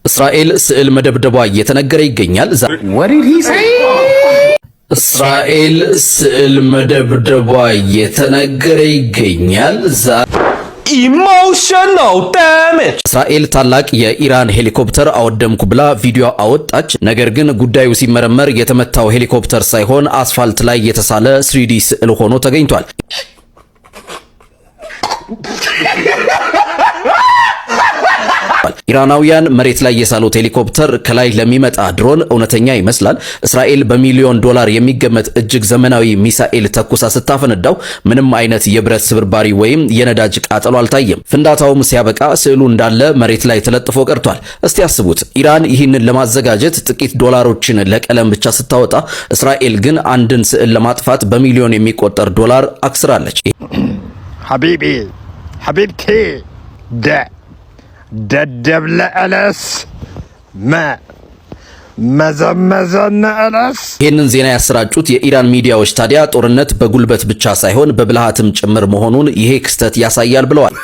እስራኤል ስዕል መደብደቧ እየተነገረ ይገኛል። እስራኤል ስዕል መደብደቧ እየተነገረ ይገኛል። Emotional damage. እስራኤል ታላቅ የኢራን ሄሊኮፕተር አወደምኩ ብላ ቪዲዮ አወጣች። ነገር ግን ጉዳዩ ሲመረመር የተመታው ሄሊኮፕተር ሳይሆን አስፋልት ላይ የተሳለ 3D ስዕል ሆኖ ተገኝቷል። ኢራናውያን መሬት ላይ የሳሉት ሄሊኮፕተር ከላይ ለሚመጣ ድሮን እውነተኛ ይመስላል። እስራኤል በሚሊዮን ዶላር የሚገመት እጅግ ዘመናዊ ሚሳኤል ተኩሳ ስታፈነዳው ምንም አይነት የብረት ስብርባሪ ወይም የነዳጅ ቃጠሎ አልታየም። ፍንዳታውም ሲያበቃ ስዕሉ እንዳለ መሬት ላይ ተለጥፎ ቀርቷል። እስቲ አስቡት፣ ኢራን ይህንን ለማዘጋጀት ጥቂት ዶላሮችን ለቀለም ብቻ ስታወጣ፣ እስራኤል ግን አንድን ስዕል ለማጥፋት በሚሊዮን የሚቆጠር ዶላር አክስራለች። حبيبي حبيبتي ደ ደደብ ለዕለስ መ መዘመዘን ዕለስ። ይህንን ዜና ያሰራጩት የኢራን ሚዲያዎች ታዲያ ጦርነት በጉልበት ብቻ ሳይሆን በብልሃትም ጭምር መሆኑን ይሄ ክስተት ያሳያል ብለዋል።